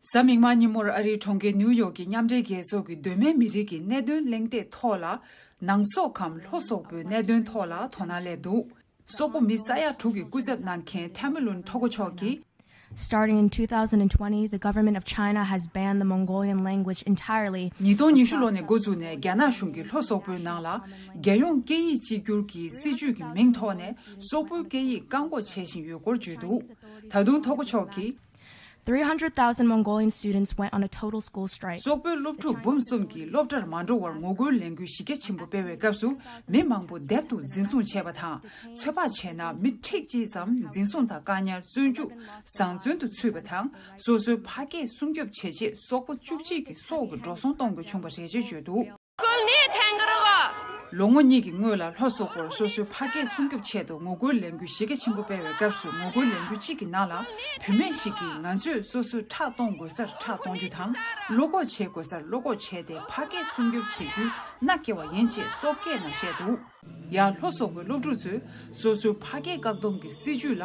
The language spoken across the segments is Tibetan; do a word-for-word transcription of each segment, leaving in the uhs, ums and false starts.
གཟའ་མིག་དམར་ཉིན་མོར་ཨ་རིའི་གྲོང་ཁྱེར་ནིའུ་ཡོག་གི་མཉམ་འབྲེལ་རྒྱལ་ཚོགས་ཀྱི་གདོད་མའི་མི་རིགས་ཀྱི་གནད་དོན་གླེང་སྟེགས་ཐོག་ལ། ནང་སོག་གམ་ལྷོ་སོག་པོའི་གནད་དོན་ཐོག་ལ་དོ་སྣང་སླེབས་འདུག་སོག་པོ་མི་ས་ཡ་དྲུག་གི་སྐུ་ཚབ་གནང་མཁན་ཐ་མི་ལུན་ཐོ་ཀོ་མཆོག་གིས། Starting in two thousand twenty, the government of China has banned the Mongolian language entirely. ཉིས་སྟོང་ཉི་ཤུ་ལོ་ནས་འགོ་བཙུགས་ནས་རྒྱ་ནག་གཞུང་གིས་ལྷོ་སོག་པོའི་ནང་ལ་རྒྱལ་ཡོངས་སྐད་ཡིག་གཅིག་གྱུར་གྱི་སྲིད་ཇུས་ཀྱི་མིང་ཐོག་ནས་སོག་པོའི་སྐད་ཡིག་བཀག་འགོག་བྱེད་བཞིན་ཡོད་སྐོར་བརྗོད་འདུག་ད་དུང་ཐོ་ཀོ་མཆོག་གིས། Three hundred thousand Mongolian students went on a total school strike. སོག་པོའི་སློབ་ཕྲུག་འབུམ་གསུམ་གྱིས་སློབ་གྲྭར་མ་འགྲོ་བར་ངོ་རྒོལ་ལས་འགུལ་གཞི་རྒྱ་ཆེན་པོ་སྤེལ་བའི་སྐབས་སུ། མི་མང་པོ་སྡེབ་ཏུ་འཛིན་བཟུང་བྱས་པ་དང་། ཚོད་དཔག་བྱས་ན་མི་ཁྲི་གཅིག་ཙམ་འཛིན་བཟུང་དང་བཀག་ཉར། བཙོན་འཇུག་བཟང་བཙོན་དུ་ཚུད་པ་དང་། སོ་སོའི་ཕ་སྐད་སྲུང་སྐྱོབ་བྱེད་ཆེད་སོག་པོ་བཅུ་གཅིག་གི་སྲོག་གི་འགྲོ་སོང་གཏོང་དགོས་བྱུང་བ་རེད་ཅེས་བརྗོད་འདུག་ལོ་ངོ་གཉིས་ཀྱི་སྔོན་ལ་ལྷོ་སོག་པོར་སོ་སོའི་ཕ་སྐད་སྲུང་སྐྱོབ་ཆེད་དུ་ངོ་རྒོལ་ལས་འགུལ་གཞི་རྒྱ་ཆེན་པོ་སྤེལ་བའི་སྐབས་སུ། ངོ་རྒོལ་ལས་འགུལ་གཅིག་གི་ནང་ལ་བུད་མེད་ཞིག་གིས་ང་ཚོས་སོ་སོའི་ཁྲག་གཏོང་དགོས་སར་ཁྲག་གཏོང་རྒྱུ་དང་། བློ་འགོག་བྱེད་དགོས་སར་བློ་འགོག་བྱས་ཏེ་ཕ་སྐད་སྲུང་སྐྱོབ་བྱེད་རྒྱུའི་མནའ་སྐྱེལ་བ་ཡིན་ཅེས་སོག་སྐད་ནང་བཤད་འདུག་ཡང་ལྷོ་སོག་པོའི་སློབ་ཕྲུག་ཚོས་སོ་སོའི་ཕ་སྐད་བཀག་སྡོམ་གྱི་སྲིད་ཇུས་ལ་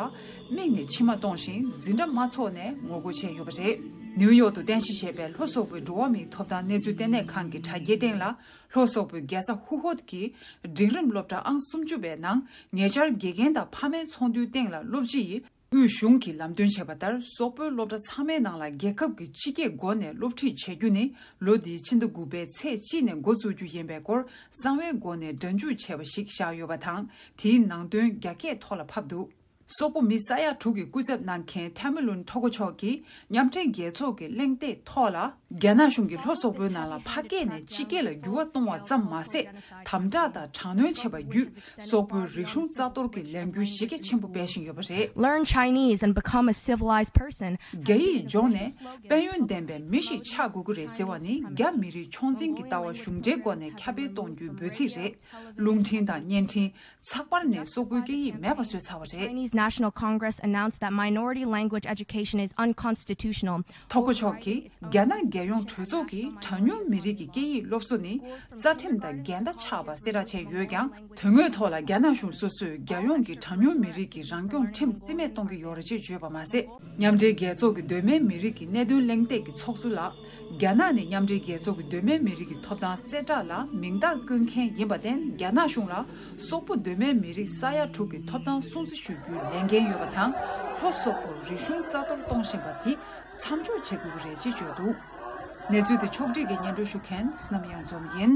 དམིགས་ནས་མཆིལ་མ་གཏོང་ཞིང་འཛིན་གྲྭ་མ་འཚོགས་ནས་ངོ་རྒོལ་བྱས་ཡོད་པ་རེད། ནིའུ་ཡོག་ཏུ་རྟེན་གཞི་བྱས་པའི་ལྷོ་སོག་པོའི་འགྲོ་བ་མིའི་ཐོབ་ཐང་གནས་ཚུལ་ལྟེ་གནས་ཁང་གི་དྲ་རྒྱའི་སྟེང་ལ། ལྷོ་སོག་པོའི་རྒྱལ་ས་ཧུ་ཧོད་ཀྱི་འབྲིང་རིམ་སློབ་གྲྭ་ཨང་སུམ་ཅུ་པའི་ནང་ཉེ་ཆར་དགེ་རྒན་དང་ཕ་མའི་ཚོགས་འདུའི་སྟེང་ལ་སློབ་སྤྱི་ཡིས། དབུས་གཞུང་གིས་ལམ་སྟོན་བྱས་པ་ལྟར། སོག་པོའི་སློབ་གྲྭ་ཚང་མའི་ནང་ལ་རྒྱལ་ཁབ་ཀྱི་སྤྱི་སྐད་སྒོ་ནས་སློབ་ཁྲིད་བྱེད་རྒྱུ་ནི། ལོ་འདིའི་ཕྱི་ཟླ་དགུ་པའི་ཚེས་གཅིག་ནས་འགོ་བཙུགས་རྒྱུ་ཡིན་པའི་སྐོར། གསང་བའི་སྒོ་ནས་སྒྲ་འཇུག་བྱས་པ་ཞིག་བཞག་ཡོད་པ་དང་། དེའི་ནང་དོན་རྒྱ་སྐད་ཐོག་ལ་ཕབ་འདུག་སོག་པོ་མི་ས་ཡ་དྲུག་གི་སྐུ་ཚབ་གནང་མཁན་ཐ་མི་ལུན་ཐོ་ཀོ་མཆོག་གིས་མཉམ་འབྲེལ་རྒྱལ་ཚོགས་ཀྱི་གླེང་སྟེགས་ཐོག་ལ། རྒྱ་ནག་གཞུང་གིས་ལྷོ་སོག་པོའི་ནང་ལ་ཕ་སྐད་ནས་སྤྱི་སྐད་ལ་འགྱུར་བ་གཏོང་བ་ཙམ་མ་ཟད། དམ་དྲག་དང་དྲག་གནོན་བྱས་པ་བརྒྱུད། སོག་པོའི་རིག་གཞུང་རྩ་གཏོར་གྱི་ལས་འགུལ་གཞི་རྒྱ་ཆེན་པོ་སྤེལ་བཞིན་ཡོད་པ་རེད། Learn Chinese and become a civilized person. རྒྱ་ཡིག་སྦྱོང་ནས་དཔལ་ཡོན་ལྡན་པའི་མི་ཞིག་ཆགས་དགོས་ཀྱི་རེད་ཟེར་བ་ནི། རྒྱ་མི་རིགས་ཆུང་འཛིན་གྱི་ལྟ་བ་གཞུང་འབྲེལ་སྒོ་ནས་ཁྱབ་སྤེལ་གཏོང་རྒྱུའི་འབོད་ཚིག་རེད། རླུང་འཕྲིན་དང་བརྙན་འཕྲིན། ཚགས་པར་ནས་སོག་པོའི་སྐད་ཡིག་མེད་པ་བཟོས་ཚར་བ་རེད། Chinese National Congress announced that minority language education is unconstitutional. ཐོ་ཀོ་མཆོག་གིས། རྒྱ་ནག་རྒྱལ་ཡོངས་གྲོས་ཚོགས་ཀྱིས་གྲངས་ཉུང་མི་རིགས་ཀྱི་སྐད་ཡིག་སློབ་གསོ་ནི་རྩ་ཁྲིམས་དང་འགལ་ཟླ་ཆགས་པ་གསལ་བསྒྲགས་བྱས་ཡོད་ཀྱང་། དོན་དངོས་ཐོག་ལ་རྒྱ་ནག་གཞུང་སོ་སོས་རྒྱལ་ཡོངས་ཀྱི་གྲངས་ཉུང་མི་རིགས་ཀྱི་རང་སྐྱོང་ཁྲིམས་རྩིས་མེད་གཏོང་གི་ཡོད་རེད་ཅེས་བརྗོད་པ་མ་ཟད། མཉམ་འབྲེལ་རྒྱལ་ཚོགས་ཀྱི་གདོད་མའི་མི་རིགས་ཀྱི་གནད་དོན་གླེང་སྟེགས་ཀྱི་ཚོགས་གཙོ་ལགས། རྒྱ་ནག་ནི་མཉམ་འབྲེལ་རྒྱལ་ཚོགས་ཀྱི་གདོད་མའི་མི་རིགས་ཀྱི་ཐོབ་ཐང་གསལ་བསྒྲགས་ལ་མིང་རྟགས་བཀོད་མཁན་ཡིན་པར་བརྟེན། རྒྱ་ནག་གཞུང་ལ་སོག་པོ་གདོད་མའི་མི་རིགས་ས་ཡ་དྲུག་གི་ཐོབ་ཐང་སྲུང་བརྩི་ཞུ་རྒྱུའི་ལས་འགན་ཡོད་པ་དང་། ལྷོ་སོག་པོར་རིག་གཞུང་རྩ་གཏོར་གཏོང་བཞིན་པ་དེ་མཚམས་འཇོག་བྱེད་དགོས་ཀྱི་རེད་ཅེས་བརྗོད་འདུག་གནས་ཚུལ་དེ་ཕྱོགས་སྒྲིག་གིས་སྙན་སྒྲོན་ཞུ་མཁན་བསོད་ནམས་གཡང་འཛོམས་ཡིན།